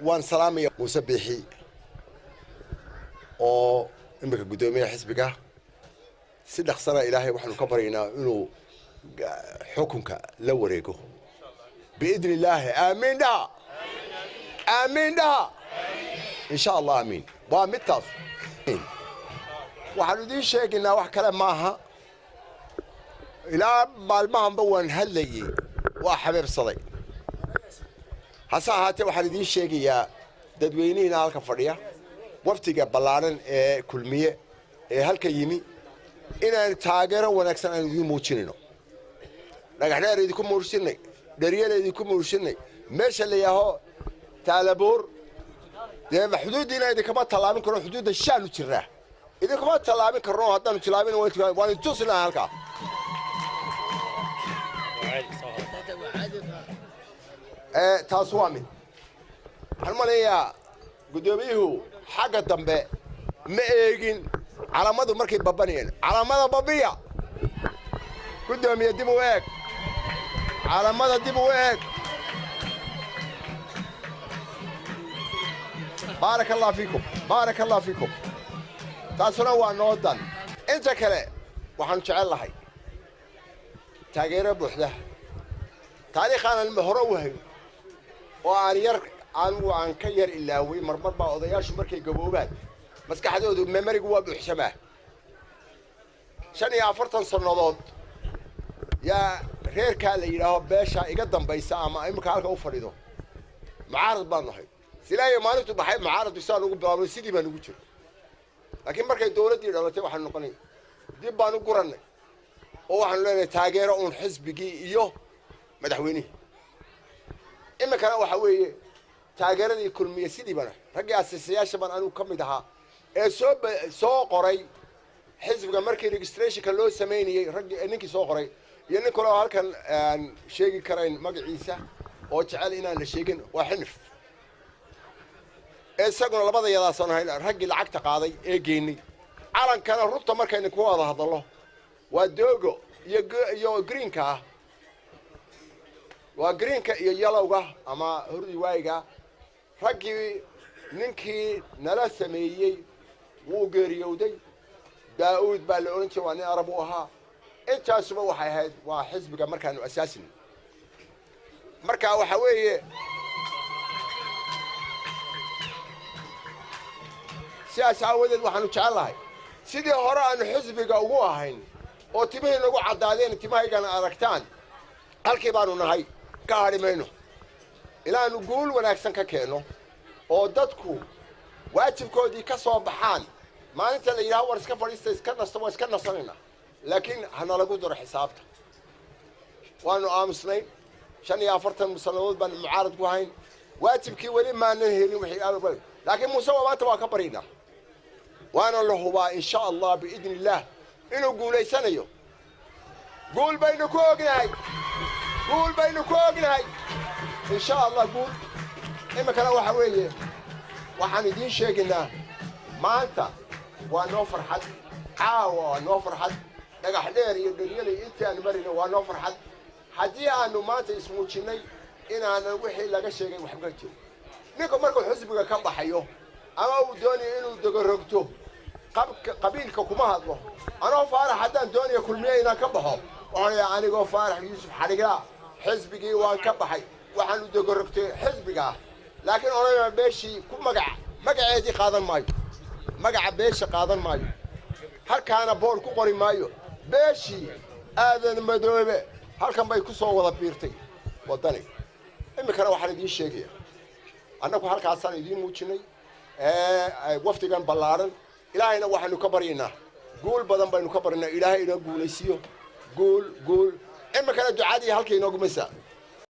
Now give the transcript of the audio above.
Waan salaamaya Muuse Biixi oo iminka guddoomiyaha xisbiga. Si dhaqsana Ilaahay waxaanu ka baryaynaa inuu xukunka la wareego biidni illaahi. Aamiin dhaha, aamiin dhaha, insha Allah, aamiin. Waa midtaas. Waxaanu idiin sheegaynaa wax kale maaha. Ilaa maalmahanba waan hadlayey, waa xabeebsaday. Hase ahaatee, waxaan idiin sheegayaa dadweynihiina halka fadhiya, wafdiga ballaaran ee Kulmiye ee halka yimi, inaan taageero wanaagsan aan idiin muujinayno. Dhagaxdheer idinku muujinay, Dheryeel idinku muujinay, meesha la yaaho Taalabuur. Dee xuduuddiina idinkama tallaabin karno, xuduudda shaanu jirnaa, idinkama tallaabin karno. Haddaanu tillaabin waan idin tusinaa halkaa. Taas waa mid. Waxaan umalayaa guddoomiyuhu xagga dambe ma eegin calamadu markay babanayeen. Calamada babiya, guddoomiye, dib u eeg calamada, dib u eeg. Baaraka Allah fiikum, baaraka Allah fiikum. Taasuna waa noo dan. Inta kale waxaanu jecel lahay taageero buuxda. Taariikhaanan hore u hayn oo aan yar anigu aan ka yar ilaaway, marmar baa odayaashu markay gaboobaan maskaxdoodu memorigu waa buuxsamaa. 45 sannadood yaa reerkaa la yidhaaho beesha iga dambaysa ama iminka halka u fadhido mucaarad baan nahay. Silaayo maalintu baxay mucaaradku saan ugu bilaabnay, sidii baan ugu jiro. Laakiin markay dawladdii dhalatay waxaanu noqonay dib baan u gurannay oo waxaanu leenahay taageero uun xisbigii iyo madaxweynihii. Iminkana waxa weeye taageeradii Kulmiye sidii baan ahay. Raggii asiisayaasha baan anigu ka mid ahaa ee soo qoray xisbiga markii registrationka loo samaynayey, raggii ninkii soo qoray iyo nin kale oo halkan aan sheegi karayn magaciisa oo jecel inaan la sheegin, waa Xinif. Isaguna labada yadaasaan ahayn raggii lacagta qaaday ee geynay. Calankana runta markaynu ku wada hadallo waa doogo iyo greenka ah, waa greenka iyo yellowga ama hurdi waayiga. Raggii ninkii nala sameeyey wuu geeriyowday, Daa'uud baa la odhan jiray, waa nin Arab u ahaa. Intaasuba waxay ahayd waa xisbiga markaanu asaasinay. Marka waxa weeye sidaas aawadeed waxaanu jecel lahay sidii hore aanu xisbiga ugu ahayn oo timihii nagu caddaadeen, timahaygana aragtaan, halkii baanu nahay, ka hadhi mayno ilaanu guul wanaagsan ka keenno oo dadku waajibkoodii ka soo baxaan. Maalinta la yidhaho war iska fadhiista, iska nasto, waa iska nasanayna, laakiin hana lagu daro xisaabta. Waanu aamusnay, 45 sannadood baanu mucaarad ku hayn, waajibkii weli maanan helin wixii. Laakiin Muuse waa maanta waa ka baryaynaa, waana la hubaa insha Allah biidni illaah inuu guulaysanayo. Guul baynu ku ognahay, guul baynu ku ognahay, insha Allah, guul. Iminkana waxa weeye waxaan idiin sheegaynaa maanta waa noo farxad, caawa waa noo farxad. Dhagax Dheer iyo Dheryalay intii aanu marayna waa noo farxad. Haddii aanu maanta ismuujinnay inaanan wixii laga sheegay waxba ka jirin. Ninku markuu xisbiga ka baxayo ama uu doonayo inuu dogorogto, qabiilka kuma hadlo. Anoo Faarax haddaan doonayo Kulmiye inaan ka baxo, waxaan leeyahay anigoo Faarax Yuusuf Xadhiglaa xisbigii waan ka baxay, waxaanu dogorogtay xisbigaa. Laakiin odhanaya beeshii ku magac magaceedii qaadan maayo, magaca beesha qaadan maayo, halkaana boor ku qori maayo beeshii Aadan Madoobe halkan bay ku soo wada biirtay Waddani. Iminkana waxaan idiin sheegaya annagu halkaasaan idiin muujinay wafdigan ballaaran. Ilaahayna waxaanu ka baryaynaa guul badan baynu ka baryaynaa, Ilaahay inoo guulaysiiyo, guul guul. Iminkana ducadii halkay inoogumaysaa.